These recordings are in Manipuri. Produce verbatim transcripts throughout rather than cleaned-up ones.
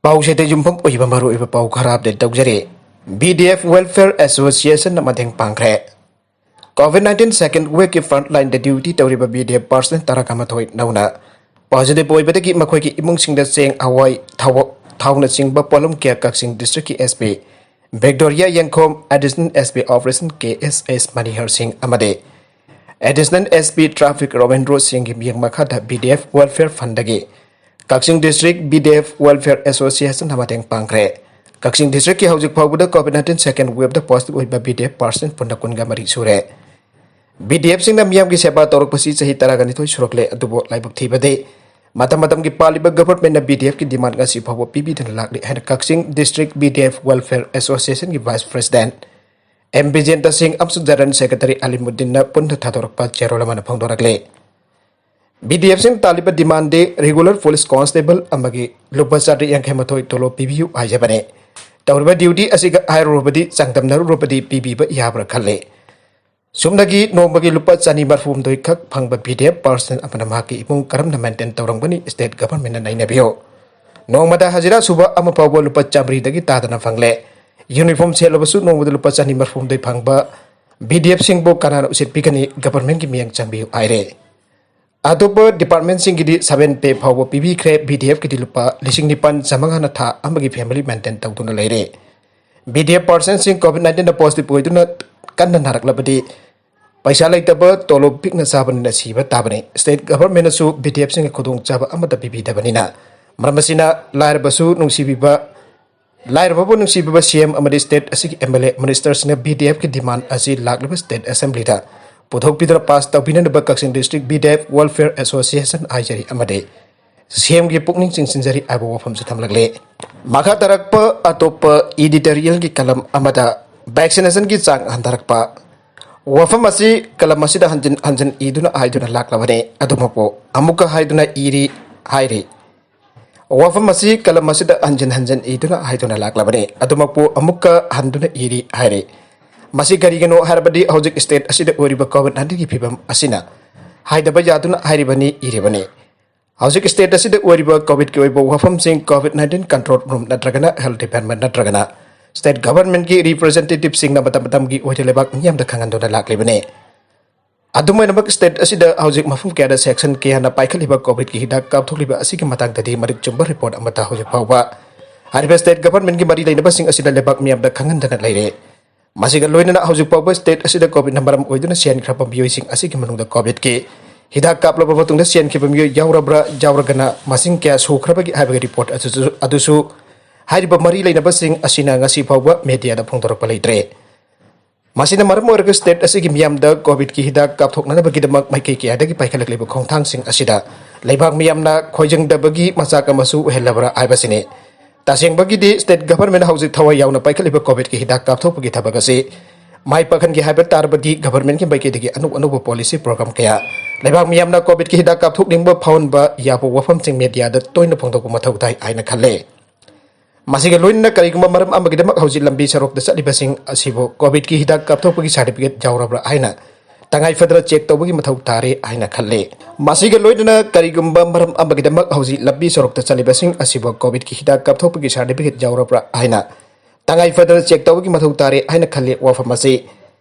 ꯄꯥꯎꯁꯤꯗ ꯌꯨꯝꯐꯝ ꯑꯣꯏꯕ ꯃꯔꯨꯑꯣꯏꯕ ꯄꯥꯎ ꯈꯔ ꯑꯞꯗꯦꯠ ꯇꯧꯖꯔꯤ꯫ ꯕꯤ ꯗꯤ ꯑꯦꯐ Welfare Associationꯅ ꯃꯇꯦꯡ ꯄꯥꯡꯈ꯭ꯔꯦ꯫ COVID nineteen second waveꯀꯤ frontlineꯗ duty ꯇꯧꯔꯤꯕ B D F personnel ꯇꯔꯥꯒ ꯃꯥꯊꯣꯏ ꯅꯧꯅ positive ꯑꯣꯏꯕꯗꯒꯤ ꯃꯈꯣꯏꯒꯤ ꯏꯃꯨꯡꯁꯤꯡꯗ ꯆꯦꯡ, ꯍꯋꯥꯏ, ꯊꯥꯎ, ꯊꯥꯎꯅꯆꯤꯡꯕ ꯄꯣꯠꯂꯝ ꯀꯌꯥ ꯀꯛꯆꯤꯡ districtꯀꯤ S P Victoria Yengkhom, Additional S P Operation K S S Manihar Singh ꯑꯃꯗꯤ Additional S P Traffic Ravindra Singhꯒꯤ ꯃꯤꯠꯌꯦꯡ ꯃꯈꯥꯗ B D F Welfare Fundꯗꯒꯤ ꯀꯛꯆꯤꯡ District B D F Welfare Associationꯅ ꯃꯇꯦꯡ ꯄꯥꯡꯈ꯭ꯔꯦ꯫ ꯀꯛꯆꯤꯡ Districtꯀꯤ ꯍꯧꯖꯤꯛ ꯐꯥꯎꯕꯗ COVID nineteen second waveꯗ positive ꯑꯣꯏꯕ B D F personnel ꯄꯨꯟꯅ ꯀꯨꯟꯒ ꯃꯔꯤ ꯁꯨꯔꯦ꯫ B D Fꯁꯤꯡꯅ ꯃꯤꯌꯥꯝꯒꯤ ꯁꯦꯕꯥ ꯇꯧꯔꯛꯄꯁꯤ ꯆꯍꯤ ꯇꯔꯥꯒ ꯅꯤꯊꯣꯏ ꯁꯨꯔꯛꯂꯦ, ꯑꯗꯨꯕꯨ ꯂꯥꯏꯕꯛ ꯊꯤꯕꯗꯤ ꯃꯇꯝ ꯃꯇꯝꯒꯤ ꯄꯥꯜꯂꯤꯕ governmentꯅ B D Fꯀꯤ demand ꯉꯁꯤ ꯐꯥꯎꯕ ꯄꯤꯕꯤꯗꯨꯅ ꯂꯥꯛꯂꯤ ꯍꯥꯏꯅ ꯀꯛꯆꯤꯡ District B D F Welfare Associationꯒꯤ Vice President M Vijayendra Singh ꯑꯃꯁꯨꯡ General Secretary Alimuddinꯅ ꯄꯨꯟꯅ ꯊꯥꯗꯣꯔꯛꯄ ꯆꯦꯔꯣꯜ ꯑꯃꯅ ꯐꯣꯡꯗꯣꯔꯛꯂꯤ꯫ B D Fꯁꯤꯡ ꯇꯥꯜꯂꯤꯕ demandꯗꯤ regular police constable ꯑꯃꯒꯤ ꯂꯨꯄꯥ ꯆꯥꯇ꯭ꯔꯦꯠ ꯌꯥꯡꯈꯩ ꯃꯥꯊꯣꯏ ꯇꯣꯂꯣꯞ ꯄꯤꯕꯤꯌꯨ ꯍꯥꯏꯖꯕꯅꯤ꯫ ꯇꯧꯔꯤꯕ duty ꯑꯁꯤꯒ ꯍꯥꯏꯔꯨꯔꯕꯗꯤ ꯆꯥꯡꯗꯝꯅꯔꯨꯔꯕꯗꯤ ꯄꯤꯕꯤꯕ ꯌꯥꯕ꯭ꯔꯥ ꯈꯜꯂꯤ꯫ ꯁꯨꯞꯅꯒꯤ ꯅꯣꯡꯃꯒꯤ ꯂꯨꯄꯥ ꯆꯅꯤ ꯃꯔꯐꯨ ꯍꯨꯝꯗꯣꯏ ꯈꯛ ꯐꯪꯕ B D F personnel ꯑꯃꯅ ꯃꯍꯥꯛꯀꯤ ꯏꯃꯨꯡ ꯀꯔꯝꯅ maintain ꯇꯧꯔꯝꯒꯅꯤ? State governmentꯅ ꯅꯩꯅꯕꯤꯌꯨ꯫ ꯅꯣꯡꯃꯗ ꯍꯖꯤꯔꯥ ꯁꯨꯕ ꯑꯃ ꯐꯥꯎꯕ ꯂꯨꯄꯥ ꯆꯥꯃꯔꯤꯗꯒꯤ ꯇꯥꯗꯅ ꯐꯪꯂꯦ꯫ Uniform ꯁꯦꯠꯂꯕꯁꯨ ꯅꯣꯡꯃꯗ ꯂꯨꯄꯥ ꯆꯅꯤ ꯃꯔꯐꯨ ꯍꯨꯝꯗꯣꯏ ꯐꯪꯕ B D Fꯁꯤꯡꯕꯨ ꯀꯅꯥꯅ ꯎꯁꯤꯠꯄꯤꯒꯅꯤ? Governmentꯀꯤ ꯃꯤꯠꯌꯦꯡ ꯆꯪꯕꯤꯌꯨ ꯍꯥꯏꯔꯦ꯫ ꯑꯇꯣꯞꯄ departmentꯁꯤꯡꯒꯤꯗꯤ seven pay ꯐꯥꯎꯕ ꯄꯤꯕꯤꯈ꯭ꯔꯦ꯫ B D Fꯀꯤꯗꯤ ꯂꯨꯄꯥ ꯂꯤꯁꯤꯡ ꯅꯤꯄꯥꯟ ꯆꯥꯃꯉꯥꯅ ꯊꯥ ꯑꯃꯒꯤ family maintain ꯇꯧꯗꯨꯅ ꯂꯩꯔꯦ꯫ B D F personnelꯁꯤꯡ COVID nineteenꯗ positive ꯑꯣꯏꯗꯨꯅ ꯀꯟꯅ ꯅꯥꯔꯛꯂꯕꯗꯤ ꯄꯩꯁꯥ ꯂꯩꯇꯕ, ꯇꯣꯂꯣꯞ ꯄꯤꯛꯅ ꯆꯥꯕꯅꯤꯅ ꯁꯤꯕ ꯇꯥꯕꯅꯤ꯫ State governmentꯅꯁꯨ B D Fꯁꯤꯡꯒꯤ ꯈꯨꯗꯣꯡꯆꯥꯕ ꯑꯃꯠꯇ ꯄꯤꯕꯤꯗꯕꯅꯤꯅ, ꯃꯔꯝ ꯑꯁꯤꯅ ꯂꯥꯏꯔꯕꯁꯨ ꯅꯨꯡꯁꯤꯕꯤꯕ, ꯂꯥꯏꯔꯕꯕꯨ ꯅꯨꯡꯁꯤꯕꯤꯕ C M ꯑꯃꯗꯤ state ꯑꯁꯤꯒꯤ M L A ministerꯁꯤꯡꯅ B D Fꯀꯤ demand ꯑꯁꯤ ꯂꯥꯛꯂꯤꯕ state assemblyꯗ ꯄꯨꯊꯣꯛꯄꯤꯗꯨꯅ pass ꯇꯧꯕꯤꯅꯅꯕ ꯀꯛꯆꯤꯡ District B D F Welfare Association ꯍꯥꯏꯖꯔꯤ ꯑꯃꯗꯤ C Mꯒꯤ ꯄꯨꯛꯅꯤꯡ ꯆꯤꯡꯁꯤꯟꯖꯔꯤ ꯍꯥꯏꯕ ꯋꯥꯐꯝꯁꯨ ꯊꯝꯂꯛꯂꯦ꯫ ꯃꯈꯥ ꯇꯥꯔꯛꯄ ꯑꯇꯣꯞꯄ editorialꯒꯤ column ꯑꯃꯗ vaccinationꯒꯤ ꯆꯥꯡ ꯍꯟꯊꯔꯛꯄ꯫ ꯋꯥꯐꯝ ꯑꯁꯤ column ꯑꯁꯤꯗ ꯍꯟꯖꯤꯟ ꯍꯟꯖꯤꯟ ꯏꯗꯨꯅ ꯍꯥꯏꯗꯨꯅ ꯂꯥꯛꯂꯕꯅꯤ꯫ ꯑꯗꯨꯃꯛꯄꯨ ꯑꯃꯨꯛꯀ ꯍꯥꯏꯗꯨꯅ ꯏꯔꯤ ꯍꯥꯏꯔꯤ꯫ ꯋꯥꯐꯝ ꯑꯁꯤ column ꯑꯁꯤꯗ ꯍꯟꯖꯤꯟ ꯍꯟꯖꯤꯟ ꯏꯗꯨꯅ ꯍꯥꯏꯗꯨꯅ ꯂꯥꯛꯂꯕꯅꯤ꯫ ꯑꯗꯨꯃꯛꯄꯨ ꯑꯃꯨꯛꯀ ꯍꯟꯗꯨꯅ ꯏꯔꯤ ꯍꯥꯏꯔꯤ꯫ ꯃꯁꯤ ꯀꯔꯤꯒꯤꯅꯣ ꯍꯥꯏꯔꯕꯗꯤ ꯍꯧꯖꯤꯛ state ꯑꯁꯤꯗ ꯑꯣꯏꯔꯤꯕ COVID nineteenꯒꯤ ꯐꯤꯕꯝ ꯑꯁꯤꯅ ꯍꯥꯏꯗꯕ ꯌꯥꯗꯨꯅ ꯍꯥꯏꯔꯤꯕꯅꯤ, ꯏꯔꯤꯕꯅꯤ꯫ ꯍꯧꯖꯤꯛ state ꯑꯁꯤꯗ ꯑꯣꯏꯔꯤꯕ COVID-ꯀꯤ ꯑꯣꯏꯕ ꯋꯥꯐꯝꯁꯤꯡ COVID nineteen control room ꯅꯠꯇ꯭ꯔꯒꯅ health department ꯅꯠꯇ꯭ꯔꯒꯅ state government-ꯀꯤ representative-ꯁꯤꯡꯅ ꯃꯇꯝ ꯃꯇꯝꯒꯤ ꯑꯣꯏꯅ ꯂꯩꯕꯥꯛ ꯃꯤꯌꯥꯝꯗ ꯈꯪꯍꯟꯗꯨꯅ ꯂꯥꯛꯂꯤꯕꯅꯤ꯫ ꯑꯗꯨꯝ ꯑꯣꯏꯅꯃꯛ, state ꯑꯁꯤꯗ ꯍꯧꯖꯤꯛ ꯃꯐꯝ ꯀꯌꯥꯗ section ꯀꯌꯥꯅ ꯄꯥꯏꯈꯠꯂꯤꯕ COVID-ꯀꯤ ꯍꯤꯗꯥꯛ ꯀꯥꯞꯊꯣꯛꯂꯤꯕ ꯑꯁꯤꯒꯤ ꯃꯇꯥꯡꯗꯗꯤ ꯃꯔꯤꯛ ꯆꯨꯝꯕ report ꯑꯃꯠꯇ ꯍꯧꯖꯤꯛ ꯐꯥꯎꯕ ꯍꯥꯏꯔꯤꯕ state government-ꯀꯤ ꯃꯔꯤ ꯂꯩꯅꯕꯁꯤꯡ ꯑꯁꯤꯗ ꯂꯩꯕꯥꯛ ꯃꯤꯌꯥꯝꯗ ꯈꯪꯍꯟꯗꯅ ꯂꯩꯔꯦ꯫ ꯃꯁꯤꯒ ꯂꯣꯏꯅꯅ ꯍꯧꯖꯤꯛ ꯐꯥꯎꯕ state ꯑꯁꯤꯗ COVID-ꯅ ꯃꯔꯝ ꯑꯣꯏꯗꯨꯅ ꯁꯤꯍꯟꯈ꯭ꯔꯕ ꯃꯤꯑꯣꯏꯁꯤꯡ ꯑꯁꯤꯒꯤ ꯃꯅꯨꯡꯗ COVID-ꯀꯤ ꯍꯤꯗꯥꯛ ꯀꯥꯞꯂꯕ ꯃꯇꯨꯡꯗ ꯁꯤꯍꯟꯈꯤꯕ ꯃꯤꯑꯣꯏ ꯌꯥꯎꯔꯕ꯭ꯔꯥ, ꯌꯥꯎꯔꯒꯅ ꯃꯁꯤꯡ ꯀꯌꯥ ꯁꯨꯈ꯭ꯔꯕꯒꯦ ꯍꯥꯏꯕꯒꯤ report ꯑꯗꯨꯁꯨ, ꯑꯗꯨꯁꯨ ꯍꯥꯏꯔꯤꯕ ꯃꯔꯤ ꯂꯩꯅꯕꯁꯤꯡ ꯑꯁꯤꯅ ꯉꯁꯤ ꯐꯥꯎꯕ media-ꯗ ꯐꯣꯡꯗꯣꯔꯛꯄ ꯂꯩꯇ꯭ꯔꯦ꯫ ꯃꯁꯤꯅ ꯃꯔꯝ ꯑꯣꯏꯔꯒ state ꯑꯁꯤꯒꯤ ꯃꯤꯌꯥꯝꯗ COVID-ꯀꯤ ꯍꯤꯗꯥꯛ ꯀꯥꯞꯊꯣꯛꯅꯅꯕꯒꯤꯗꯃꯛ ꯃꯥꯏꯀꯩ ꯀꯌꯥꯗꯒꯤ ꯄꯥꯏꯈꯠꯂꯛꯂꯤꯕ ꯈꯣꯡꯊꯥꯡꯁꯤꯡ ꯑꯁꯤꯗ ꯂꯩꯕꯥꯛ ꯃꯤꯌꯥꯝꯅ ꯈꯣꯏꯖꯪꯗꯕꯒꯤ ꯃꯆꯥꯛ ꯑꯃꯁꯨ ꯑꯣꯏꯍꯜꯂꯕ꯭ꯔꯥ ꯍꯥꯏꯕꯁꯤꯅꯤ꯫ ꯇꯁꯦꯡꯕꯒꯤꯗꯤ, state government ꯍꯧꯖꯤꯛ ꯊꯋꯥꯏ ꯌꯥꯎꯅ ꯄꯥꯏꯈꯠꯂꯤꯕ COVID-ꯀꯤ ꯍꯤꯗꯥꯛ ꯀꯥꯞꯊꯣꯛꯄꯒꯤ ꯊꯕꯛ ꯑꯁꯤ ꯃꯥꯏ ꯄꯥꯛꯍꯟꯒꯦ ꯍꯥꯏꯕ ꯇꯥꯔꯕꯗꯤ, government-ꯀꯤ ꯃꯥꯏꯀꯩꯗꯒꯤ ꯑꯅꯧ ꯑꯅꯧꯕ policy program ꯀꯌꯥ ꯂꯩꯕꯥꯛ ꯃꯤꯌꯥꯝꯅ COVID-ꯀꯤ ꯍꯤꯗꯥꯛ ꯀꯥꯞꯊꯣꯛꯅꯤꯡꯕ ꯐꯥꯎꯍꯟꯕ ꯌꯥꯕ ꯋꯥꯐꯝꯁꯤꯡ media-ꯗ ꯇꯣꯏꯅ ꯐꯣꯡꯗꯣꯛꯄ ꯃꯊꯧ ꯇꯥꯏ ꯍꯥꯏꯅ ꯈꯜꯂꯦ꯫ ꯃꯁꯤꯒ ꯂꯣꯏꯅꯅ ꯀꯔꯤꯒꯨꯝꯕ ꯃꯔꯝ ꯑꯃꯒꯤꯗꯃꯛ ꯍꯧꯖꯤꯛ ꯂꯝꯕꯤ ꯁꯣꯔꯣꯛꯇ ꯆꯠꯂꯤꯕꯁꯤꯡ ꯑꯁꯤꯕꯨ COVID-ꯀꯤ ꯍꯤꯗꯥꯛ ꯀꯥꯞꯊꯣꯛꯄꯒꯤ certificate ꯌꯥꯎꯔꯕ꯭ꯔꯥ ꯍꯥꯏꯅ ꯇꯉꯥꯏ ꯐꯗꯅ check ꯇꯧꯕꯒꯤ ꯃꯊꯧ ꯇꯥꯔꯦ ꯍꯥꯏꯅ ꯈꯜꯂꯤ꯫ ꯃꯁꯤꯒ ꯂꯣꯏꯅꯅ ꯀꯔꯤꯒꯨꯝꯕ ꯃꯔꯝ ꯑꯃꯒꯤꯗꯃꯛ ꯍꯧꯖꯤꯛ ꯂꯝꯕꯤ ꯁꯣꯔꯣꯛꯇ ꯆꯠꯂꯤꯕꯁꯤꯡ ꯑꯁꯤꯕꯨ COVID-ꯀꯤ ꯍꯤꯗꯥꯛ ꯀꯥꯞꯊꯣꯛꯄꯒꯤ certificate ꯌꯥꯎꯔꯕ꯭ꯔꯥ ꯍꯥꯏꯅ ꯇꯉꯥꯏ ꯐꯗꯅ check ꯇꯧꯕꯒꯤ ꯃꯊꯧ ꯇꯥꯔꯦ ꯍꯥꯏꯅ ꯈꯜꯂꯤ꯫ ꯋꯥꯐꯝ ꯑꯁꯤ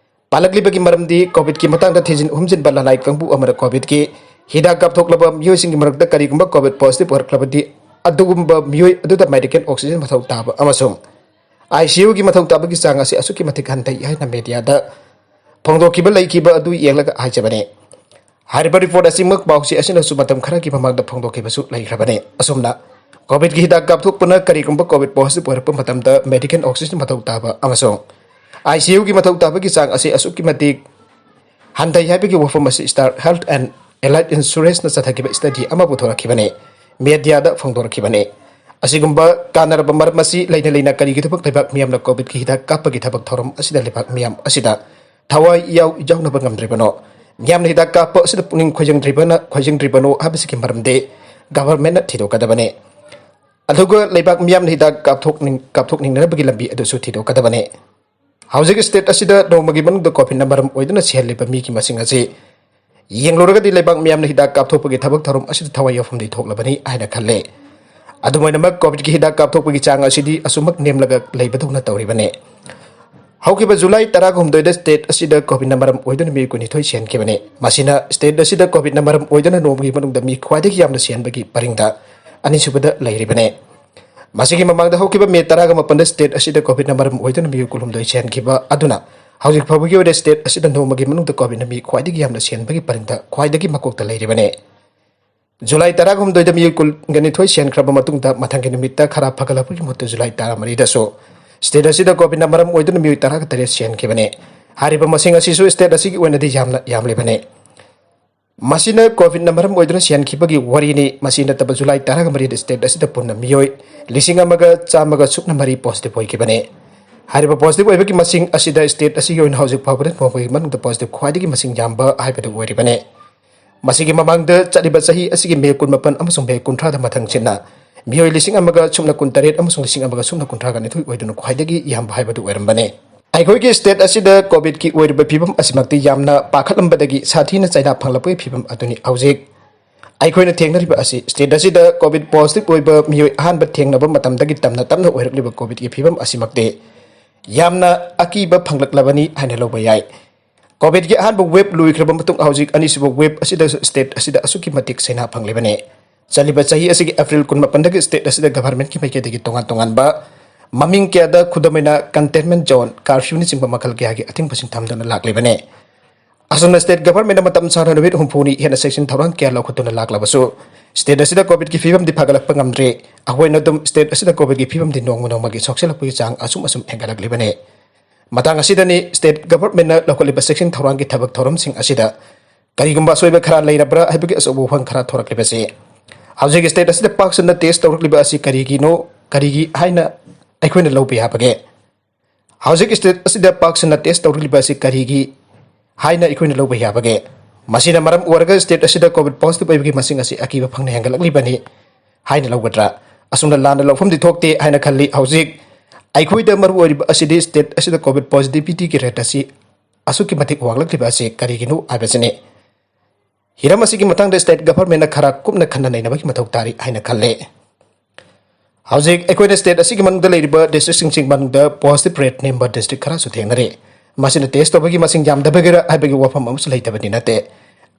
ꯄꯥꯜꯂꯛꯂꯤꯕꯒꯤ ꯃꯔꯝꯗꯤ COVID-ꯀꯤ ꯃꯇꯥꯡꯗ ꯊꯤꯖꯤꯟ ꯍꯨꯝꯖꯤꯟꯕ ꯂꯅꯥꯏ ꯀꯥꯡꯕꯨ ꯑꯃꯅ COVID-ꯀꯤ ꯍꯤꯗꯥꯛ ꯀꯥꯞꯊꯣꯛꯂꯕ ꯃꯤꯑꯣꯏꯁꯤꯡꯒꯤ ꯃꯔꯛꯇ ꯀꯔꯤꯒꯨꯝꯕ COVID positive ꯑꯣꯏꯔꯛꯂꯕꯗꯤ, ꯑꯗꯨꯒꯨꯝꯕ ꯃꯤꯑꯣꯏ ꯑꯗꯨꯗ medical oxygen ꯃꯊꯧ ꯇꯥꯕ ꯑꯃꯁꯨꯡ ICU-ꯒꯤ ꯃꯊꯧ ꯇꯥꯕꯒꯤ ꯆꯥꯡ ꯑꯁꯤ ꯑꯁꯨꯛꯀꯤ ꯃꯇꯤꯛ ꯍꯟꯊꯩ ꯍꯥꯏꯅ media-ꯗ ꯐꯣꯡꯗꯣꯛꯈꯤꯕ ꯂꯩꯈꯤꯕ ꯑꯗꯨ ꯌꯦꯡꯂꯒ ꯍꯥꯏꯖꯕꯅꯤ꯫ ꯍꯥꯏꯔꯤꯕ report ꯑꯁꯤꯃꯛ ꯄꯥꯎꯆꯦ ꯑꯁꯤꯅꯁꯨ ꯃꯇꯝ ꯈꯔꯒꯤ ꯃꯃꯥꯡꯗ ꯐꯣꯡꯗꯣꯛꯈꯤꯕꯁꯨ ꯂꯩꯈ꯭ꯔꯕꯅꯤ꯫ ꯑꯁꯨꯝꯅ COVID-ꯀꯤ ꯍꯤꯗꯥꯛ ꯀꯥꯞꯊꯣꯛꯄꯅ ꯀꯔꯤꯒꯨꯝꯕ COVID positive ꯑꯣꯏꯔꯛꯄ ꯃꯇꯝꯗ medical oxygen ꯃꯊꯧ ꯇꯥꯕ ꯑꯃꯁꯨꯡ ICU-ꯒꯤ ꯃꯊꯧ ꯇꯥꯕꯒꯤ ꯆꯥꯡ ꯑꯁꯤ ꯑꯁꯨꯛꯀꯤ ꯃꯇꯤꯛ ꯍꯟꯊꯩ ꯍꯥꯏꯕꯒꯤ ꯋꯥꯐꯝ ꯑꯁꯤ Star Health and Allied Insurance-ꯅ ꯆꯠꯊꯈꯤꯕ study ꯑꯃ ꯄꯨꯊꯣꯔꯛꯈꯤꯕꯅꯤ, media-ꯗ ꯐꯣꯡꯗꯣꯔꯛꯈꯤꯕꯅꯤ꯫ ꯑꯁꯤꯒꯨꯝꯕ ꯀꯥꯟꯅꯔꯕ ꯃꯔꯝ ꯑꯁꯤ ꯂꯩꯅ ꯂꯩꯅ ꯀꯔꯤꯒꯤꯗꯃꯛ ꯂꯩꯕꯥꯛ ꯃꯤꯌꯥꯝꯅ COVID-ꯀꯤ ꯍꯤꯗꯥꯛ ꯀꯥꯞꯄꯒꯤ ꯊꯕꯛ ꯊꯧꯔꯝ ꯑꯁꯤꯗ ꯂꯩꯕꯥꯛ ꯃꯤꯌꯥꯝ ꯑꯁꯤꯗ ꯊꯋꯥꯏ ꯌꯥꯎ-, ꯌꯥꯎꯅꯕ ꯉꯝꯗ꯭ꯔꯤꯕꯅꯣ? ꯃꯤꯌꯥꯝꯅ ꯍꯤꯗꯥꯛ ꯀꯥꯞꯄ ꯑꯁꯤꯗ ꯄꯨꯛꯅꯤꯡ ꯈꯣꯏꯖꯪꯗ꯭ꯔꯤꯕꯅ-, ꯈꯣꯏꯖꯪꯗ꯭ꯔꯤꯕꯅꯣ ꯍꯥꯏꯕꯁꯤꯒꯤ ꯃꯔꯝꯗꯤ government-ꯅ ꯊꯤꯗꯣꯛꯀꯗꯕꯅꯤ꯫ ꯑꯗꯨꯒ ꯂꯩꯕꯥꯛ ꯃꯤꯌꯥꯝꯅ ꯍꯤꯗꯥꯛ ꯀꯥꯞꯊꯣꯛꯅꯤꯡ-, ꯀꯥꯞꯊꯣꯛꯅꯤꯡꯅꯅꯕꯒꯤ ꯂꯝꯕꯤ ꯑꯗꯨꯁꯨ ꯊꯤꯗꯣꯛꯀꯗꯕꯅꯤ꯫ ꯍꯧꯖꯤꯛ state ꯑꯁꯤꯗ ꯅꯣꯡꯃꯒꯤ ꯃꯅꯨꯡꯗ COVID-ꯅ ꯃꯔꯝ ꯑꯣꯏꯗꯨꯅ ꯁꯤꯍꯜꯂꯤꯕ ꯃꯤꯒꯤ ꯃꯁꯤꯡ ꯑꯁꯤ ꯌꯦꯡꯂꯨꯔꯒꯗꯤ ꯂꯩꯕꯥꯛ ꯃꯤꯌꯥꯝꯅ ꯍꯤꯗꯥꯛ ꯀꯥꯞꯊꯣꯛꯄꯒꯤ ꯊꯕꯛ ꯊꯧꯔꯝ ꯑꯁꯤꯗ ꯊꯋꯥꯏ ꯌꯥꯎꯐꯝꯗꯤ ꯊꯣꯛꯂꯕꯅꯤ ꯍꯥꯏꯅ ꯈꯜꯂꯦ꯫ ꯑꯗꯨꯝ ꯑꯣꯏꯅꯃꯛ COVID-ꯀꯤ ꯍꯤꯗꯥꯛ ꯀꯥꯞꯊꯣꯛꯄꯒꯤ ꯆꯥꯡ ꯑꯁꯤꯗꯤ ꯑꯁꯨꯃꯛ ꯅꯦꯝꯂꯒ ꯂꯩꯕꯗꯧꯅ ꯇꯧꯔꯤꯕꯅꯤ꯫ ꯍꯧꯈꯤꯕ July ꯇꯔꯥꯍꯨꯝꯗꯣꯏꯗ state ꯑꯁꯤꯗ COVID-ꯅ ꯃꯔꯝ ꯑꯣꯏꯗꯨꯅ ꯃꯤꯑꯣꯏ ꯀꯨꯟꯅꯤꯊꯣꯏ ꯁꯤꯍꯟꯈꯤꯕꯅꯤ꯫ ꯃꯁꯤꯅ state ꯑꯁꯤꯗ COVID-ꯅ ꯃꯔꯝ ꯑꯣꯏꯗꯨꯅ ꯅꯣꯡꯃꯒꯤ ꯃꯅꯨꯡꯗ ꯃꯤ ꯈ꯭ꯋꯥꯏꯗꯒꯤ ꯌꯥꯝꯅ ꯁꯤꯍꯟꯕꯒꯤ ꯄꯔꯤꯡꯗ ꯑꯅꯤꯁꯨꯕꯗ ꯂꯩꯔꯤꯕꯅꯤ꯫ ꯃꯁꯤꯒꯤ ꯃꯃꯥꯡꯗ ꯍꯧꯈꯤꯕ May ꯇꯔꯥꯒ ꯃꯥꯄꯟꯗ state ꯑꯁꯤꯗ COVID-ꯅ ꯃꯔꯝ ꯑꯣꯏꯗꯨꯅ ꯃꯤꯑꯣꯏ ꯀꯨꯟꯍꯨꯝꯗꯣꯏ ꯁꯤꯍꯟꯈꯤꯕ ꯑꯗꯨꯅ ꯍꯧꯖꯤꯛ ꯐꯥꯎꯕꯒꯤ ꯑꯣꯏꯅ state ꯑꯁꯤꯗ ꯅꯣꯡꯃꯒꯤ ꯃꯅꯨꯡꯗ COVID-ꯅ ꯃꯤ ꯈ꯭ꯋꯥꯏꯗꯒꯤ ꯌꯥꯝꯅ ꯁꯤꯍꯟꯕꯒꯤ ꯄꯔꯤꯡꯗ ꯈ꯭ꯋꯥꯏꯗꯒꯤ ꯃꯀꯣꯛꯇ ꯂꯩꯔꯤꯕꯅꯤ꯫ July ꯇꯔꯥꯍꯨꯝꯗꯣꯏꯗ ꯃꯤꯑꯣꯏ ꯀꯨꯟꯒ ꯅꯤꯊꯣꯏ ꯁꯤꯍꯟꯈ꯭ꯔꯕ ꯃꯇꯨꯡꯗ ꯃꯊꯪꯒꯤ ꯅꯨꯃꯤꯠꯇ ꯈꯔ ꯐꯒꯠꯂꯛꯄꯒꯤ ꯃꯍꯨꯠꯇ July ꯇꯔꯥꯃꯔꯤꯗꯁꯨ state ꯑꯁꯤꯗ COVID-ꯅ ꯃꯔꯝ ꯑꯣꯏꯗꯨꯅ ꯃꯤꯑꯣꯏ ꯇꯔꯥꯒ ꯇꯔꯦꯠ ꯁꯤꯍꯟꯈꯤꯕꯅꯤ꯫ ꯍꯥꯏꯔꯤꯕ ꯃꯁꯤꯡ ꯑꯁꯤꯁꯨ state ꯑꯁꯤꯒꯤ ꯑꯣꯏꯅꯗꯤ ꯌꯥꯝꯅ ꯌꯥꯝꯂꯤꯕꯅꯤ꯫ ꯃꯁꯤꯅ COVID-ꯅ ꯃꯔꯝ ꯑꯣꯏꯗꯨꯅ ꯁꯤꯍꯟꯈꯤꯕꯒꯤ ꯋꯥꯔꯤꯅꯤ꯫ ꯃꯁꯤ ꯅꯠꯇꯕ July ꯇꯔꯥꯒ ꯃꯔꯤꯗ state ꯑꯁꯤꯗ ꯄꯨꯟꯅ ꯃꯤꯑꯣꯏ ꯂꯤꯁꯤꯡ ꯑꯃꯒ ꯆꯥꯝꯃꯒ ꯁꯨꯞꯅ ꯃꯔꯤ positive ꯑꯣꯏꯈꯤꯕꯅꯤ꯫ ꯍꯥꯏꯔꯤꯕ positive ꯑꯣꯏꯕꯒꯤ ꯃꯁꯤꯡ ꯑꯁꯤꯗ state ꯑꯁꯤꯒꯤ ꯑꯣꯏꯅ ꯍꯧꯖꯤꯛ ꯐꯥꯎꯕꯗ ꯅꯣꯡꯃꯒꯤ ꯃꯅꯨꯡꯗ positive ꯈ꯭ꯋꯥꯏꯗꯒꯤ ꯃꯁꯤꯡ ꯌꯥꯝꯕ ꯍꯥꯏꯕꯗꯨ ꯑꯣꯏꯔꯤꯕꯅꯤ꯫ ꯃꯁꯤꯒꯤ ꯃꯃꯥꯡꯗ ꯆꯠꯂꯤꯕ ꯆꯍꯤ ꯑꯁꯤꯒꯤ May ꯀꯨꯟꯃꯥꯄꯟ ꯑꯃꯁꯨꯡ May ꯀꯨꯟꯊ꯭ꯔꯥꯗ ꯃꯊꯪ ꯁꯤꯟꯅ ꯃꯤꯑꯣꯏ ꯂꯤꯁꯤꯡ ꯑꯃꯒ ꯁꯨꯞꯅ ꯀꯨꯟꯇꯔꯦꯠ ꯑꯃꯁꯨꯡ ꯂꯤꯁꯤꯡ ꯑꯃꯒ ꯁꯨꯞꯅ ꯀꯨꯟꯊ꯭ꯔꯥꯒ ꯅꯤꯊꯣꯏ ꯑꯣꯏꯗꯨꯅ ꯈ꯭ꯋꯥꯏꯗꯒꯤ ꯌꯥꯝꯕ ꯍꯥꯏꯕꯗꯨ ꯑꯣꯏꯔꯝꯕꯅꯤ꯫ ꯑꯩꯈꯣꯏꯒꯤ state ꯑꯁꯤꯗ COVID-ꯀꯤ ꯑꯣꯏꯔꯤꯕ ꯐꯤꯕꯝ ꯑꯁꯤꯃꯛꯇꯤ ꯌꯥꯝꯅ ꯄꯥꯈꯠꯂꯝꯕꯗꯒꯤ ꯁꯥꯊꯤꯅ ꯆꯩꯅꯥ ꯐꯪꯂꯛꯄꯒꯤ ꯐꯤꯕꯝ ꯑꯗꯨꯅꯤ ꯍꯧꯖꯤꯛ ꯑꯩꯈꯣꯏꯅ ꯊꯦꯡꯅꯔꯤꯕ ꯑꯁꯤ꯫ State ꯑꯁꯤꯗ COVID positive ꯑꯣꯏꯕ ꯃꯤꯑꯣꯏ ꯑꯍꯥꯟꯕ ꯊꯦꯡꯅꯕ ꯃꯇꯝꯗꯒꯤ ꯇꯞꯅ ꯇꯞꯅ ꯑꯣꯏꯔꯛꯂꯤꯕ COVID-ꯀꯤ ꯐꯤꯕꯝ ꯑꯁꯤꯃꯛꯇꯤ ꯌꯥꯝꯅ ꯑꯀꯤꯕ ꯐꯪꯂꯛꯂꯕꯅꯤ ꯍꯥꯏꯅ ꯂꯧꯕ ꯌꯥꯏ꯫ COVID-ꯀꯤ ꯑꯍꯥꯟꯕ wave ꯂꯣꯏꯈ꯭ꯔꯕ ꯃꯇꯨꯡ ꯍꯧꯖꯤꯛ ꯑꯅꯤꯁꯨꯕ wave ꯑꯁꯤꯗꯁꯨ state ꯑꯁꯤꯗ ꯑꯁꯨꯛꯀꯤ ꯃꯇꯤꯛ ꯆꯩꯅꯥ ꯐꯪꯂꯤꯕꯅꯤ꯫ ꯆꯠꯂꯤꯕ ꯆꯍꯤ ꯑꯁꯤꯒꯤ April ꯀꯨꯟꯃꯥꯄꯟꯗꯒꯤ state ꯑꯁꯤꯗ government-ꯀꯤ ꯃꯥꯏꯀꯩꯗꯒꯤ ꯇꯣꯉꯥꯟ ꯇꯣꯉꯥꯟꯕ ꯃꯃꯤꯡ ꯀꯌꯥꯗ, ꯈꯨꯗꯝ ꯑꯣꯏꯅ containment zone, curfew-ꯅꯆꯤꯡꯕ ꯃꯈꯜ ꯀꯌꯥꯒꯤ ꯑꯊꯤꯡꯕꯁꯤꯡ ꯊꯝꯗꯨꯅ ꯂꯥꯛꯂꯤꯕꯅꯤ꯫ ꯑꯁꯨꯝꯅ state government-ꯅ ꯃꯇꯝ ꯁꯥꯡꯅ ꯅꯨꯃꯤꯠ ꯍꯨꯝꯐꯨꯅꯤ ꯍꯦꯟꯅ section ꯊꯧꯔꯥꯡ ꯀꯌꯥ ꯂꯧꯈꯠꯇꯨꯅ ꯂꯥꯛꯂꯕꯁꯨ, state ꯑꯁꯤꯗ COVID-ꯀꯤ ꯐꯤꯕꯝꯗꯤ ꯐꯒꯠꯂꯛꯄ ꯉꯝꯗ꯭ꯔꯤ꯫ ꯑꯩꯈꯣꯏꯅ ꯑꯗꯨꯝ state ꯑꯁꯤꯗ COVID-ꯀꯤ ꯐꯤꯕꯝꯗꯤ ꯅꯣꯡꯃ ꯅꯣꯡꯃꯒꯤ ꯁꯣꯛꯆꯜꯂꯛꯄꯒꯤ ꯆꯥꯡ ꯑꯁꯨꯝ ꯑꯁꯨꯝ ꯍꯦꯟꯒꯠꯂꯛꯂꯤꯕꯅꯤ꯫ ꯃꯇꯥꯡ ꯑꯁꯤꯗꯅꯤ state government-ꯅ ꯂꯧꯈꯠꯂꯤꯕ section ꯊꯧꯔꯥꯡꯒꯤ ꯊꯕꯛ ꯊꯧꯔꯝꯁꯤꯡ ꯑꯁꯤꯗ ꯀꯔꯤꯒꯨꯝꯕ ꯑꯁꯣꯏꯕ ꯈꯔ ꯂꯩꯔꯕ꯭ꯔꯥ ꯍꯥꯏꯕꯒꯤ ꯑꯆꯧꯕ ꯋꯥꯐꯝ ꯈꯔ ꯊꯣꯔꯛꯂꯤꯕꯁꯤ꯫ ꯍꯧꯖꯤꯛ state ꯑꯁꯤꯗ ꯄꯥꯛ ꯁꯟꯅ test ꯇꯧꯔꯛꯂꯤꯕ ꯑꯁꯤ ꯀꯔꯤꯒꯤꯅꯣ, ꯀꯔꯤꯒꯤ ꯍꯥꯏꯅ ꯑꯩꯈꯣꯏꯅ ꯂꯧꯕ ꯌꯥꯕꯒꯦ? ꯍꯧꯖꯤꯛ state ꯑꯁꯤꯗ ꯄꯥꯛ ꯁꯟꯅ test ꯇꯧꯔꯛꯂꯤꯕ ꯑꯁꯤ ꯀꯔꯤꯒꯤ ꯍꯥꯏꯅ ꯑꯩꯈꯣꯏꯅ ꯂꯧꯕ ꯌꯥꯕꯒꯦ? ꯃꯁꯤꯅ ꯃꯔꯝ ꯑꯣꯏꯔꯒ state ꯑꯁꯤꯗ COVID positive ꯑꯣꯏꯕꯒꯤ ꯃꯁꯤꯡ ꯑꯁꯤ ꯑꯀꯤꯕ ꯐꯪꯅ ꯍꯦꯟꯒꯠꯂꯛꯂꯤꯕꯅꯤ ꯍꯥꯏꯅ ꯂꯧꯒꯗ꯭ꯔꯥ? ꯑꯁꯨꯝꯅ ꯂꯥꯟꯅ ꯂꯧꯐꯝꯗꯤ ꯊꯣꯛꯇꯦ ꯍꯥꯏꯅ ꯈꯜꯂꯤ꯫ ꯍꯧꯖꯤꯛ ꯑꯩꯈꯣꯏꯗ ꯃꯔꯨ ꯑꯣꯏꯔꯤꯕ ꯑꯁꯤꯗꯤ state ꯑꯁꯤꯗ COVID positivity-ꯒꯤ rate ꯑꯁꯤ ꯑꯁꯨꯛꯀꯤ ꯃꯇꯤꯛ ꯋꯥꯡꯂꯛꯂꯤꯕ ꯑꯁꯤ ꯀꯔꯤꯒꯤꯅꯣ ꯍꯥꯏꯕꯁꯤꯅꯤ꯫ ꯍꯤꯔꯝ ꯑꯁꯤꯒꯤ ꯃꯇꯥꯡꯗ state governmentꯅ ꯈꯔ ꯀꯨꯞꯅ ꯈꯟꯅ ꯅꯩꯅꯕꯒꯤ ꯃꯊꯧ ꯇꯥꯔꯤ ꯍꯥꯏꯅ ꯈꯜꯂꯦ꯫ ꯍꯧꯖꯤꯛ ꯑꯩꯈꯣꯏꯅ state ꯑꯁꯤꯒꯤ ꯃꯅꯨꯡꯗ ꯂꯩꯔꯤꯕ districtꯁꯤꯡꯒꯤ ꯃꯅꯨꯡꯗ positive rate ꯅꯦꯝꯕ district ꯈꯔꯁꯨ ꯊꯦꯡꯅꯔꯤ꯫ ꯃꯁꯤꯅ test ꯇꯧꯕꯒꯤ ꯃꯁꯤꯡ ꯌꯥꯝꯗꯕꯒꯤꯔ ꯍꯥꯏꯕꯒꯤ ꯋꯥꯐꯝ ꯑꯃꯁꯨ ꯂꯩꯇꯕꯗꯤ ꯅꯠꯇꯦ꯫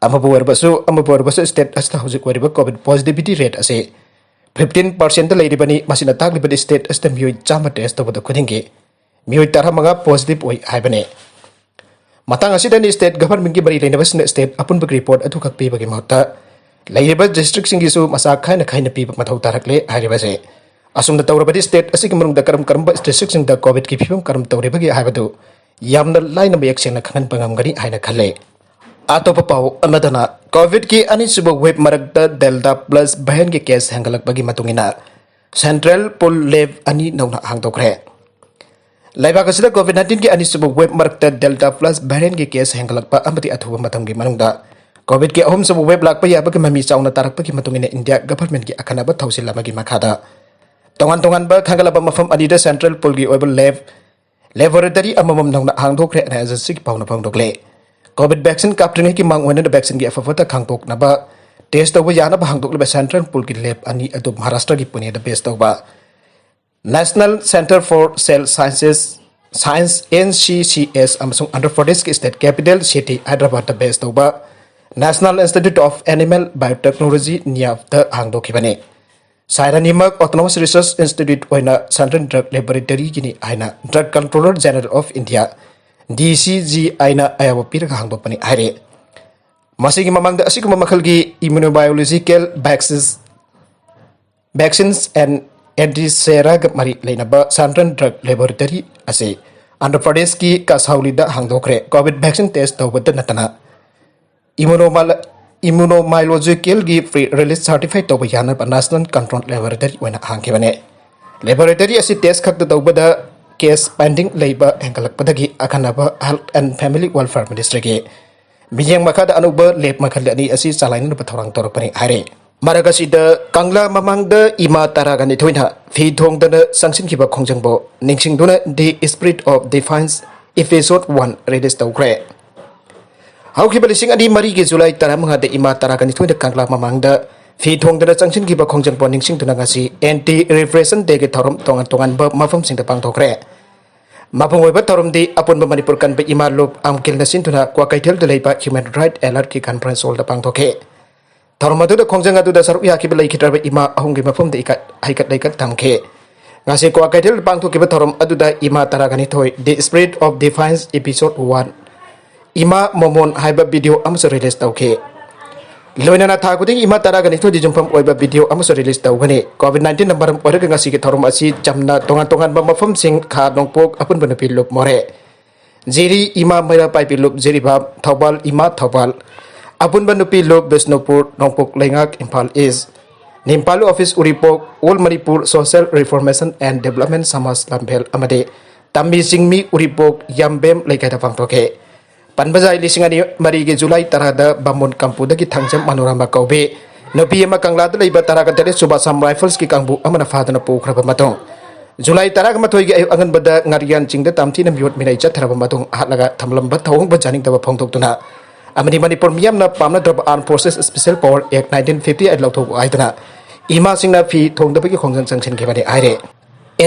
ꯑꯃꯕꯨ ꯑꯣꯏꯔꯕꯁꯨ, ꯑꯃꯕꯨ ꯑꯣꯏꯔꯕꯁꯨ, state ꯑꯁꯤꯗ ꯍꯧꯖꯤꯛ ꯑꯣꯏꯔꯤꯕ COVID positivity rate ꯑꯁꯤ fifteen percentꯇ ꯂꯩꯔꯤꯕꯅꯤ꯫ ꯃꯁꯤꯅ ꯇꯥꯛꯂꯤꯕꯗꯤ state ꯑꯁꯤꯗ ꯃꯤꯑꯣꯏ ꯆꯥꯝꯃ test ꯇꯧꯕꯗ ꯈꯨꯗꯤꯡꯒꯤ ꯃꯤꯑꯣꯏ ꯇꯔꯥꯃꯉꯥ positive ꯑꯣꯏ ꯍꯥꯏꯕꯅꯤ꯫ ꯃꯇꯥꯡ ꯑꯁꯤꯗꯅꯤ state governmentꯀꯤ ꯃꯔꯤ ꯂꯩꯅꯕꯁꯤꯡꯅ state ꯑꯄꯨꯟꯕꯒꯤ report ꯑꯗꯨꯈꯛ ꯄꯤꯕꯒꯤ ꯃꯍꯨꯠꯇ ꯂꯩꯔꯤꯕ districtꯁꯤꯡꯒꯤꯁꯨ ꯃꯆꯥ ꯈꯥꯏꯅ ꯈꯥꯏꯅ ꯄꯤꯕ ꯃꯊꯧ ꯇꯥꯔꯛꯂꯦ ꯍꯥꯏꯔꯤꯕꯁꯦ꯫ ꯑꯁꯨꯝꯅ ꯇꯧꯔꯕꯗꯤ state ꯑꯁꯤꯒꯤ ꯃꯅꯨꯡꯗ ꯀꯔꯝ ꯀꯔꯝꯕ districtꯁꯤꯡꯗ COVIDꯀꯤ ꯐꯤꯕꯝ ꯀꯔꯝ ꯇꯧꯔꯤꯕꯒꯦ ꯍꯥꯏꯕꯗꯨ ꯌꯥꯝꯅ ꯂꯥꯏꯅ ꯃꯌꯦꯛ ꯁꯦꯡꯅ ꯈꯪꯍꯟꯕ ꯉꯝꯒꯅꯤ ꯍꯥꯏꯅ ꯈꯜꯂꯦ꯫ ꯑꯇꯣꯞꯄ ꯄꯥꯎ ꯑꯃꯗꯅ, COVIDꯀꯤ ꯑꯅꯤꯁꯨꯕ wave ꯃꯔꯛꯇ Delta plus variantꯀꯤ case ꯍꯦꯟꯒꯠꯂꯛꯄꯒꯤ ꯃꯇꯨꯡ ꯏꯟꯅ central pool lab ꯑꯅꯤ ꯅꯧꯅ ꯍꯥꯡꯗꯣꯛꯈ꯭ꯔꯦ꯫ ꯂꯩꯕꯥꯛ ꯑꯁꯤꯗ COVID nineteenꯒꯤ ꯑꯅꯤꯁꯨꯕ wave ꯃꯔꯛꯇ Delta plus variantꯀꯤ case ꯍꯦꯟꯒꯠꯂꯛꯄ ꯑꯃꯗꯤ ꯑꯊꯨꯕ ꯃꯇꯝꯒꯤ ꯃꯅꯨꯡꯗ COVIDꯀꯤ ꯑꯍꯨꯝꯁꯨꯕ wave ꯂꯥꯛꯄ ꯌꯥꯕꯒꯤ ꯃꯃꯤ ꯆꯥꯎꯅ ꯇꯥꯔꯛꯄꯒꯤ ꯃꯇꯨꯡ ꯏꯟꯅ India governmentꯀꯤ ꯑꯈꯟꯅꯕ ꯊꯧꯁꯤꯜ ꯑꯃꯒꯤ ꯃꯈꯥꯗ ꯇꯣꯉꯥꯟ ꯇꯣꯉꯥꯟꯕ ꯈꯟꯒꯠꯂꯕ ꯃꯐꯝ ꯑꯅꯤꯗ central poolꯒꯤ ꯑꯣꯏꯕ lab, laboratory ꯑꯃꯃꯝ ꯅꯧꯅ ꯍꯥꯡꯗꯣꯛꯈ꯭ꯔꯦ ꯍꯥꯏꯅ agencyꯒꯤ ꯄꯥꯎꯅ ꯐꯣꯡꯗꯣꯛꯂꯦ꯫ COVID vaccine ꯀꯥꯞꯇ꯭ꯔꯤꯉꯩꯒꯤ ꯃꯥꯡꯑꯣꯏꯅꯅ vaccineꯒꯤ ꯑꯐ ꯐꯠꯇ ꯈꯪꯗꯣꯛꯅꯕ test ꯇꯧꯕ ꯌꯥꯅꯕ ꯍꯥꯡꯗꯣꯛꯂꯤꯕ central poolꯒꯤ lab ꯑꯅꯤ ꯑꯗꯨ ꯃꯍꯥꯔꯥꯁꯇ꯭ꯔꯒꯤ ꯄꯨꯅꯦꯗ base ꯇꯧꯕ National Centre for Cell Sciences, Science, NCCS, ꯑꯃꯁꯨꯡ ꯑꯟꯙ꯭ꯔ ꯄ꯭ꯔꯗꯦꯁꯀꯤ state capital city ꯍꯥꯏꯗ꯭ꯔꯕꯥꯗꯇ base ꯇꯧꯕ National Institute of Animal Biotechnology, NIABTꯇ ꯍꯥꯡꯗꯣꯛꯈꯤꯕꯅꯤ꯫ Site ꯑꯅꯤꯃꯛ Autonomous Research Institute ꯑꯣꯏꯅ Central Drug Laboratoryꯒꯤꯅꯤ ꯍꯥꯏꯅ Drug Controller General of India, DCGIꯅ ꯑꯌꯥꯕ ꯄꯤꯔꯒ ꯍꯥꯡꯗꯣꯛꯄꯅꯤ ꯍꯥꯏꯔꯤ꯫ ꯃꯁꯤꯒꯤ ꯃꯃꯥꯡꯗ ꯑꯁꯤꯒꯨꯝꯕ ꯃꯈꯜꯒꯤ immunobiological vaccines, vaccines and antiseraꯒ ꯃꯔꯤ ꯂꯩꯅꯕ Central Drug Laboratory ꯑꯁꯤ ꯑꯟꯙ꯭ꯔ ꯄ꯭ꯔꯗꯦꯁꯀꯤ ꯀꯁꯥꯎꯂꯤꯗ ꯍꯥꯡꯗꯣꯛꯈ꯭ꯔꯦ꯫ COVID vaccine test ꯇꯧꯕꯗ ꯅꯠꯇꯅ immunomyolo-, immunomyologicalꯒꯤ pre-release certify ꯇꯧꯕ ꯌꯥꯅꯕ National Control Laboratory ꯑꯣꯏꯅ ꯍꯥꯡꯈꯤꯕꯅꯤ꯫ Laboratory ꯑꯁꯤ test ꯈꯛꯇ ꯇꯧꯕꯗ case pending ꯂꯩꯕ ꯍꯦꯟꯒꯠꯂꯛꯄꯗꯒꯤ ꯑꯈꯟꯅꯕ Health and Family Welfare Ministryꯒꯤ ꯃꯤꯠꯌꯦꯡ ꯃꯈꯥꯗ ꯑꯅꯧꯕ lab ꯃꯈꯜ ꯑꯅꯤ ꯑꯁꯤ ꯆꯂꯥꯏꯅꯅꯕ ꯊꯧꯔꯥꯡ ꯇꯧꯔꯛꯄꯅꯤ ꯍꯥꯏꯔꯤ꯫ ꯃꯔꯛ ꯑꯁꯤꯗ, ꯀꯪꯂꯥ ꯃꯃꯥꯡꯗ ꯏꯃꯥ ꯇꯔꯥꯒ ꯅꯤꯊꯣꯏꯅ ꯐꯤ ꯊꯣꯡꯗꯅ ꯆꯪꯁꯤꯟꯈꯤꯕ ꯈꯣꯡꯖꯪꯕꯨ ꯅꯤꯡꯁꯤꯡꯗꯨꯅ The Spirit of Defiance Episode One release ꯇꯧꯈ꯭ꯔꯦ꯫ ꯍꯧꯈꯤꯕ ꯂꯤꯁꯤꯡ ꯑꯅꯤ ꯃꯔꯤꯒꯤ ꯖꯨꯂꯥꯏ ꯇꯔꯥꯃꯉꯥꯗ ꯏꯃꯥ ꯇꯔꯥꯒ ꯅꯤꯊꯣꯏꯅ ꯀꯪꯂꯥ ꯃꯃꯥꯡꯗ ꯐꯤ ꯊꯣꯡꯗꯅ ꯆꯪꯁꯤꯟꯈꯤꯕ ꯈꯣꯡꯖꯪ ꯄꯣꯠ ꯅꯤꯡꯁꯤꯡꯗꯨꯅ ꯉꯁꯤ Anti Repression Day ꯒꯤ ꯊꯧꯔꯝ ꯇꯣꯉꯥꯟ ꯇꯣꯉꯥꯟꯕ ꯃꯐꯝꯁꯤꯡꯗ ꯄꯥꯡꯊꯣꯛꯈ꯭ꯔꯦ꯫ ꯃꯄꯨꯡ ꯑꯣꯏꯕ ꯊꯧꯔꯝꯗꯤ ꯑꯄꯨꯟꯕ ꯃꯅꯤꯄꯨꯔ ꯀꯟꯕ ꯏꯃꯥ ꯂꯨꯞ ꯑꯝꯀꯤꯜꯅ ꯁꯤꯟꯗꯨꯅ ꯀ꯭ꯋꯥꯀꯩꯊꯦꯜꯗ ꯂꯩꯕ Human Right Alert ꯀꯤ conference hall ꯗ ꯄꯥꯡꯊꯣꯛꯈꯤ꯫ ꯊꯧꯔꯝ ꯑꯗꯨꯗ ꯈꯣꯡꯖꯪ ꯑꯗꯨꯗ ꯁꯔꯨꯛ ꯌꯥꯈꯤꯕ ꯂꯩꯈꯤꯗ꯭ꯔꯕ ꯏꯃꯥ ꯑꯍꯨꯝꯒꯤ ꯃꯐꯝꯗ ꯏꯀꯠ-, ꯍꯩꯀꯠ ꯂꯩꯀꯠ ꯊꯝꯈꯤ꯫ ꯉꯁꯤ ꯀ꯭ꯋꯥꯀꯩꯊꯦꯜꯗ ꯄꯥꯡꯊꯣꯛꯈꯤꯕ ꯊꯧꯔꯝ ꯑꯗꯨꯗ ꯏꯃꯥ ꯇꯔꯥꯒ ꯅꯤꯊꯣꯏ, The Spirit of Defiance Episode one, ꯏꯃꯥ ꯃꯣꯃꯣꯟ ꯍꯥꯏꯕ video ꯑꯃꯁꯨ release ꯇꯧꯈꯤ꯫ ꯂꯣꯏꯅꯅ ꯊꯥ ꯈꯨꯗꯤꯡꯒꯤ ꯏꯃꯥ ꯇꯔꯥꯒ ꯅꯤꯊꯣꯏꯗ ꯌꯨꯝꯐꯝ ꯑꯣꯏꯕ video ꯑꯃꯁꯨ release ꯇꯧꯒꯅꯤ꯫ COVID nineteen ꯅ ꯃꯔꯝ ꯑꯣꯏꯔꯒ ꯉꯁꯤꯒꯤ ꯊꯧꯔꯝ ꯑꯁꯤ ꯆꯝꯅ ꯇꯣꯉꯥꯟ ꯇꯣꯉꯥꯟꯕ ꯃꯐꯝꯁꯤꯡ, ꯈꯥ ꯅꯣꯡꯄꯣꯛ, ꯑꯄꯨꯟꯕ ꯅꯨꯄꯤ ꯂꯨꯞ ꯃꯣꯔꯦ, ꯖꯤꯔꯤ ꯏꯃꯥ ꯃꯩꯔꯥ ꯄꯥꯏꯕꯤ ꯂꯨꯞ ꯖꯤꯔꯤꯕꯥꯝ, ꯊꯧꯕꯥꯜ ꯏꯃꯥ ꯊꯧꯕꯥꯜ, ꯑꯄꯨꯟꯕ ꯅꯨꯄꯤ ꯂꯨꯞ ꯕꯤꯁꯅꯨꯄꯨꯔ, ꯅꯣꯡꯄꯣꯛ ꯂꯩꯉꯥꯛ, Imphal East, ꯅꯤꯝꯄꯥꯂꯨ office Uripok, All Manipur Social Reformation and Development ꯁꯃꯥꯖ ꯂꯝꯐꯦꯜ ꯑꯃꯗꯤ ꯇꯝꯃꯤ ꯆꯤꯡꯃꯤ ꯎꯔꯤꯄꯣꯛ ꯌꯥꯝꯕꯦꯝ ꯂꯩꯀꯥꯏꯗ ꯄꯥꯡꯊꯣꯛꯈꯤ꯫ ꯄꯟꯕꯖꯥꯏ ꯂꯤꯁꯤꯡ ꯑꯅꯤ ꯃꯔꯤꯒꯤ ꯖꯨꯂꯥꯏ ꯇꯔꯥꯗ ꯕꯥꯃꯣꯟ ꯀꯝꯄꯨꯗꯒꯤ ꯊꯥꯡꯖꯝ ꯃꯅꯣꯔꯃꯥ ꯀꯧꯕꯤ ꯅꯨꯄꯤ ꯑꯃ ꯀꯪꯂꯥꯗ ꯂꯩꯕ ꯇꯔꯥꯒ ꯇꯔꯦꯠ ꯁꯨꯕꯥꯁꯥꯝ ꯔꯥꯏꯐꯜꯁꯀꯤ ꯀꯥꯡꯕꯨ ꯑꯃꯅ ꯐꯥꯗꯨꯅ ꯄꯨꯈ꯭ꯔꯕ ꯃꯇꯨꯡ, ꯖꯨꯂꯥꯏ ꯇꯔꯥꯒ ꯃꯥꯊꯣꯏꯒꯤ ꯑꯌꯨꯛ ꯑꯉꯟꯕꯗ ꯉꯥꯔꯤꯌꯥꯟ ꯆꯤꯡꯗ ꯇꯝꯊꯤꯅ ꯃꯤꯑꯣꯠ ꯃꯤꯅꯩ ꯆꯠꯊꯔꯕ ꯃꯇꯨꯡ ꯍꯥꯠꯂꯒ ꯊꯝꯂꯝꯕ ꯊꯧꯑꯣꯡꯕꯨ ꯌꯥꯅꯤꯡꯗꯕ ꯐꯣꯡꯗꯣꯛꯇꯨꯅ ꯑꯃꯗꯤ ꯃꯅꯤꯄꯨꯔ ꯃꯤꯌꯥꯝꯅ ꯄꯥꯝꯅꯗ꯭ꯔꯕ Armed Forces Special Power Act nineteen fifty eight ꯂꯧꯊꯣꯛꯎ ꯍꯥꯏꯗꯨꯅ ꯏꯃꯥꯁꯤꯡꯅ ꯐꯤ ꯊꯣꯡꯗꯕꯒꯤ ꯈꯣꯡꯖꯪ ꯆꯪꯁꯤꯟꯈꯤꯕꯅꯤ ꯍꯥꯏꯔꯦ꯫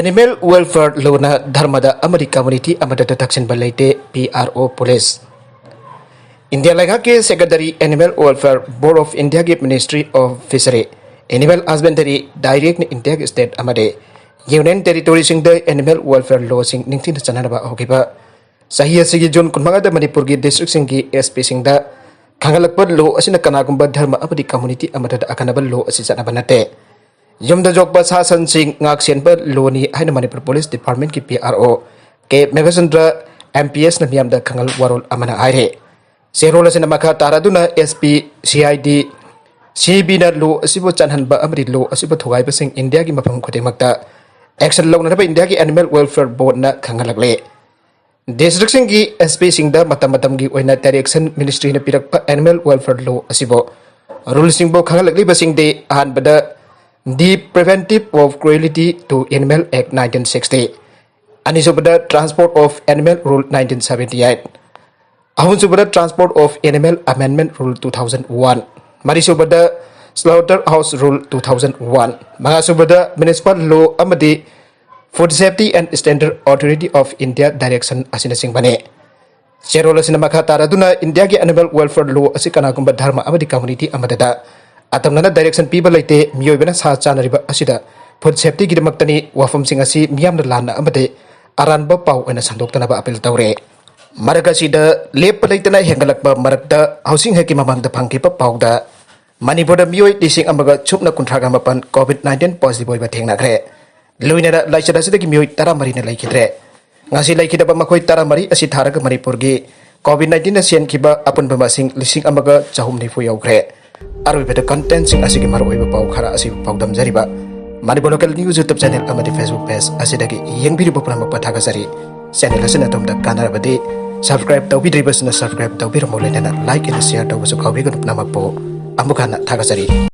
Animal Welfare Law ꯅ ꯙꯔꯃꯗ ꯑꯃꯗꯤ community ꯑꯃꯠꯇꯗ ꯊꯛꯁꯤꯟꯕ ꯂꯩꯇꯦ, P R O police꯫ India ꯂꯩꯉꯥꯛꯀꯤ secretary, Animal Welfare, Board of India ꯒꯤ Ministry of Fishery, Animal Husbandry, direct ꯅ ꯏꯟꯗꯤꯌꯥꯒꯤ state ꯑꯃꯗꯤ union territory ꯁꯤꯡꯗ animal welfare law ꯁꯤꯡ ꯅꯤꯡꯊꯤꯅ ꯆꯠꯅꯅꯕ ꯍꯧꯈꯤꯕ ꯆꯍꯤ ꯑꯁꯤꯒꯤ ꯖꯨꯟ ꯀꯨꯟꯃꯉꯥꯗ ꯃꯅꯤꯄꯨꯔꯒꯤ district ꯁꯤꯡꯒꯤ S P ꯁꯤꯡꯗ ꯈꯪꯍꯜꯂꯛꯄ law ꯑꯁꯤꯅ ꯀꯅꯥꯒꯨꯝꯕ ꯙꯔꯃ ꯑꯃꯗꯤ community ꯑꯃꯠꯇꯗ ꯑꯈꯟꯅꯕ law ꯑꯁꯤ ꯆꯠꯅꯕ ꯅꯠꯇꯦ꯫ ꯌꯨꯝꯗ ꯌꯣꯛꯄ ꯁꯥ ꯁꯟꯁꯤꯡ ꯉꯥꯛ ꯁꯦꯟꯕ law ꯅꯤ ꯍꯥꯏꯅ ꯃꯅꯤꯄꯨꯔ police department ꯀꯤ P R O ꯀꯦ ꯃꯦꯘꯆꯟꯗ꯭ꯔ, M P S ꯅ ꯃꯤꯌꯥꯝꯗ ꯈꯪꯍꯜ ꯋꯥꯔꯣꯜ ꯑꯃꯅ ꯍꯥꯏꯔꯦ꯫ ꯆꯦꯔꯣꯜ ꯑꯁꯤꯅ ꯃꯈꯥ ꯇꯥꯔꯗꯨꯅ S P, C I D, C B ꯅ law ꯑꯁꯤꯕꯨ ꯆꯠꯍꯟꯕ ꯑꯃꯗꯤ law ꯑꯁꯤꯕꯨ ꯊꯨꯒꯥꯏꯕꯁꯤꯡ ꯏꯟꯗꯤꯌꯥꯒꯤ ꯃꯐꯝ ꯈꯨꯗꯤꯡꯃꯛꯇ action ꯂꯧꯅꯅꯕ ꯏꯟꯗꯤꯌꯥꯒꯤ Animal Welfare Board ꯅ ꯈꯪꯍꯜꯂꯛꯂꯦ꯫ District ꯁꯤꯡꯒꯤ S P ꯁꯤꯡꯗ ꯃꯇꯝ ꯃꯇꯝꯒꯤ ꯑꯣꯏꯅ direction ministry ꯅ ꯄꯤꯔꯛꯄ animal welfare law ꯑꯁꯤꯕꯨ rule ꯁꯤꯡꯕꯨ ꯈꯪꯍꯜꯂꯛꯂꯤꯕꯁꯤꯡꯗꯤ ꯑꯍꯥꯟꯕꯗ The Preventive of Cruelty to Animal Act nineteen sixty, ꯑꯅꯤꯁꯨꯕꯗ Transport of Animal Rule nineteen seventy eight, ꯑꯍꯨꯝꯁꯨꯕꯗ Transport of Animal Amendment Rule two thousand one, ꯃꯔꯤꯁꯨꯕꯗ Slaughter House Rule two thousand one, ꯃꯉꯥꯁꯨꯕꯗ Municipal Law ꯑꯃꯗꯤ Food Safety and Standard Authority of India Direction ꯑꯁꯤꯅꯆꯤꯡꯕꯅꯤ꯫ ꯆꯦꯔꯣꯜ ꯑꯁꯤꯅ ꯃꯈꯥ ꯇꯥꯔꯗꯨꯅ ꯏꯟꯗꯤꯌꯥꯒꯤ Animal Welfare Law ꯑꯁꯤ ꯀꯅꯥꯒꯨꯝꯕ ꯙꯔꯃ ꯑꯃꯗꯤ community ꯑꯃꯗꯗ ꯑꯇꯝꯅꯅ direction ꯄꯤꯕ ꯂꯩꯇꯦ꯫ ꯃꯤꯑꯣꯏꯕꯅ ꯁꯥ ꯆꯥꯅꯔꯤꯕ ꯑꯁꯤꯗ food safetyꯒꯤꯗꯃꯛꯇꯅꯤ꯫ ꯋꯥꯐꯝꯁꯤꯡ ꯑꯁꯤ ꯃꯤꯌꯥꯝꯅ ꯂꯥꯟꯅ ꯑꯃꯗꯤ ꯑꯔꯥꯟꯕ ꯄꯥꯎ ꯑꯣꯏꯅ ꯁꯟꯗꯣꯛꯇꯅꯕ appeal ꯇꯧꯔꯦ꯫ ꯃꯔꯛ ꯑꯁꯤꯗ ꯂꯦꯞꯄ ꯂꯩꯇꯅ ꯍꯦꯟꯒꯠꯂꯛꯄ ꯃꯔꯛꯇ ꯍꯧꯁꯤꯡꯍꯦꯛꯀꯤ ꯃꯃꯥꯡꯗ ꯐꯪꯈꯤꯕ ꯄꯥꯎꯗ ꯃꯅꯤꯄꯨꯔꯗ ꯃꯤꯑꯣꯏ ꯂꯤꯁꯤꯡ ꯑꯃꯒ ꯁꯨꯞꯅ ꯀꯨꯟꯊ꯭ꯔꯥꯒ ꯃꯥꯄꯟ COVID nineteen positive ꯑꯣꯏꯕ ꯊꯦꯡꯅꯈ꯭ꯔꯦ꯫ ꯂꯣꯏꯅꯅ ꯂꯥꯏꯆꯠ ꯑꯁꯤꯗꯒꯤ ꯃꯤꯑꯣꯏ ꯇꯔꯥꯃꯔꯤꯅ ꯂꯩꯈꯤꯗ꯭ꯔꯦ꯫ ꯉꯁꯤ ꯂꯩꯈꯤꯗꯕ ꯃꯈꯣꯏ ꯇꯔꯥꯃꯔꯤ ꯑꯁꯤ ꯊꯥꯔꯒ ꯃꯅꯤꯄꯨꯔꯒꯤ COVID nineteenꯅ ꯁꯦꯟꯈꯤꯕ ꯑꯄꯨꯟꯕ ꯃꯁꯤꯡ ꯂꯤꯁꯤꯡ ꯑꯃꯒ ꯆꯍꯨꯝ ꯅꯤꯐꯨ ꯌꯧꯈ꯭ꯔꯦ꯫ ꯑꯔꯣꯏꯕꯗ contentꯁꯤꯡ ꯑꯁꯤꯒꯤ ꯃꯔꯨꯑꯣꯏꯕ ꯄꯥꯎ ꯈꯔ ꯑꯁꯤ ꯄꯥꯎꯗꯝꯖꯔꯤꯕ Manipur Local News YouTube channel ꯑꯃꯗꯤ Facebook page ꯑꯁꯤꯗꯒꯤ ꯌꯦꯡꯕꯤꯔꯤꯕ ꯄꯨꯝꯅꯃꯛꯄꯨ ꯊꯥꯒꯠꯆꯔꯤ꯫ Channel ꯑꯁꯤꯅ ꯑꯗꯣꯝꯗ ꯀꯥꯟꯅꯔꯕꯗꯤ subscribe ꯇꯧꯕꯤꯗ꯭ꯔꯤꯕꯁꯤꯅ subscribe ꯇꯧꯕꯤꯔꯝꯃꯨ, ꯂꯣꯏꯅꯅ like and share ꯇꯧꯕꯁꯨ ꯀꯥꯎꯕꯤꯒꯅꯨ꯫ ꯄꯨꯝꯅꯃꯛꯄꯨ ꯑꯃꯨꯛ ꯍꯟꯅ ꯊꯥꯒꯠꯆꯔꯤ꯫